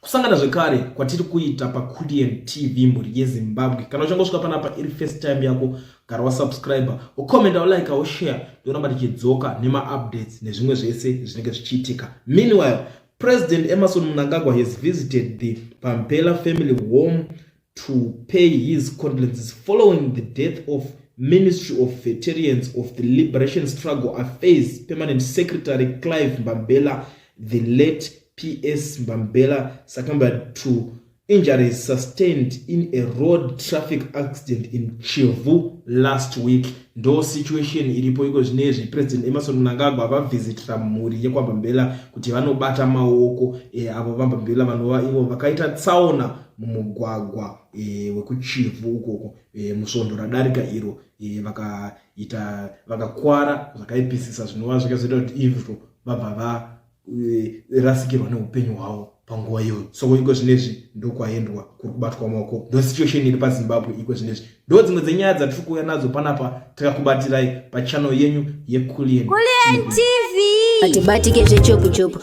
Kusangana zvekare kwatiri kuita paKulian TV mhuri yeZimbabwe. Kana uchangosvika panapa iri first time yako, gara wasubscribe, ucomment, ulike, ushare, ndoramba tichidzoka nemaupdates nezvimwe zvese zvinenge zvichiitika. Meanwhile, President Emmerson Mnangagwa has visited the Pampela family home to pay his condolences following the death of Ministry of Veterans of the Liberation Struggle Affairs Permanent Secretary Clive Mbambela, the late PS Mbambela succumbed to injuries sustained in a road traffic accident in Chivhu last week. Ndo situation iripo iko zvinezvi. President Emmerson Mnangagwa vavhizitira mhuri yekwaMbambela kuti vanobata maoko eh, avo vaMbambela vanova ivo vakaita tsaona mumugwagwa eh, wekuChivhu ukoko eh, musvondo radarika iro eh, vakaita vakakwara zvakaipisisa zvinova zvakazoita kuti ivo vabva varasikirwa eh, neupenyu hwavo panguva iyoyo. So iko zvinezvi ndokwaendwa kuri kubatwa maoko. Ndo situation iri paZimbabwe iko zvinezvi. Ndo dzimwe dzenyaya dzatiri kuuya nadzo panapa takakubatirai pachannel yenyu yeKulian TV. Atibatike zvechopu chopu.